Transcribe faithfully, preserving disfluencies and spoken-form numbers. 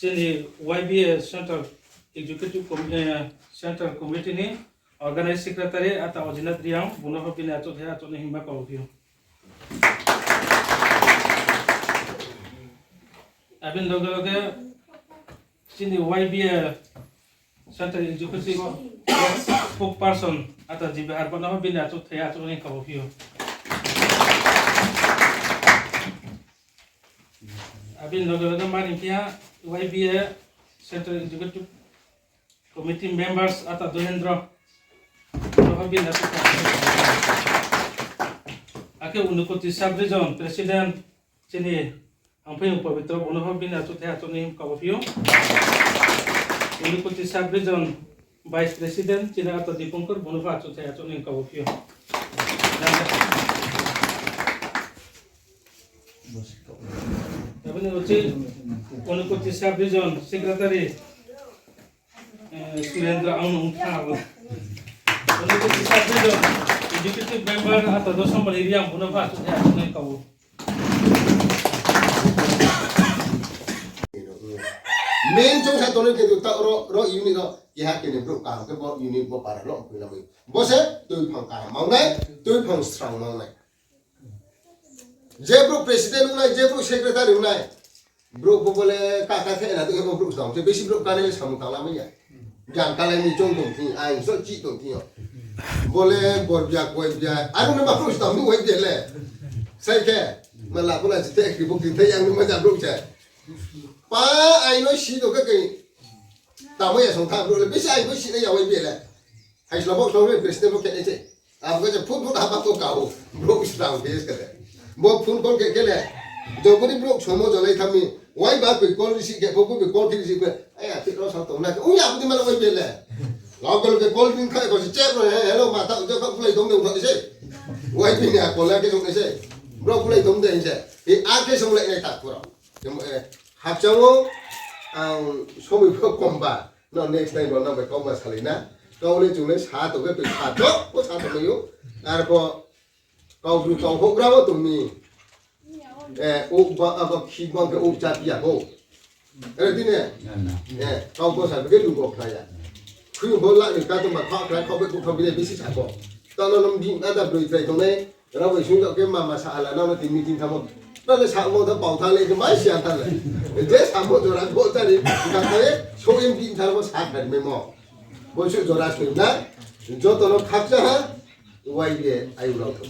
Chini Y B A Central Executive Com-, eh, Central Committee ni Organize Secretary ata Ajinath Reang, bung no pho bini achouhthai achouh ni himba kau phi ou. Abini loge loge chini Y B A Central Executive Spokesperson ata G B Harbak no pho bini achouhthai achouh ni kau phi ou. Abini loge loge mani khe ha Y B A Central Executive Committee members ata Dohendro. Bung no pho bini achouhthai. Akhe Unakoti Sub Region President chini Angphaiyong Pabitro, bung no pho bini achouhthai achouh ni kau phi ou. Unakoti Sub Region Vice President chini ata Dipankar, bung no pho achouhthai achouh ni kau phi ou. Abini uchih Unakoti Sub Region Secretary, eh, Surendra ang nung tha. Unakoti Sub Region Executive Member ata Dosomali Reang, bung no pho achouhthai achouh ni kau. Main chung sa tongnai khe ta ro, ro unit ro keha khe ni brouh kaham khe bo unit bo para no phuila mui. Bo se tuiphang kaham mangnai, tuiphang srang mangnai. Je brouh president ong nai, je brouh secretary ong nai, brouh bo bole kaka the na tong khe bo brouh sdang se besi brouh kani le samung tangla mai ya. Jang kalai ni chong tong thing, aing so chih tong thing yo. Bole bor bia, koi bia, aro no ma brouh sdang ni wai bia le. Sai khe, ma la pho na si the, kri bo kri the, yang no ma ja brouh se. Pa, aing no si tong khe khe, tamo ya song tha brouh le, besi aing no si na ya wai bia le. Hai sla bo sla bo president bo khe nai se. Abo khe je phone phone haba to ka ou. Brouh srang khe se khe de. Bo phone call khe khe le. Jobori brouh somo jolai thami. Wai ba koi call receive khe bo bo call khe receive khe. Ai a thik ro sa tong na. Ung ya budi ma wai bia le. Lok lok khe call ring kha ko se che bro he hello ma ta jo ka bulai dong dong se. Wai bia ni a call khe jong se. Bro bulai dong de se. E a khe song lai nai ta ko ro. Hapchang o ang somoi pho kom ba. No next time bo nang bai kauma salai na. Kau le chung le sa tong khe tui sa tong, bo sa tong mai ou. Arpho kau bru kau houhgra wo tong mi. Eh, ou ba, abo khi bang khe ou chá phi ya kho. Ere di ne? Eh, kau bo sa khe lu bo khna ya. Khui bo la ni ka tong ba kha khna kau be kau bini bisi sa kho. Ta no nung di ada broi trai tong nai. Rao bai sung yag khe mama sa ala nang no tini tin thamo. Nang le samo tha pau tha le khe mai sia tha le. Je samo jora bo tha le, ka tha le, so in tin thamo sa khan me mo. Bo su jora sui na, joto no khakcha ha, wai ye ayu rao tho.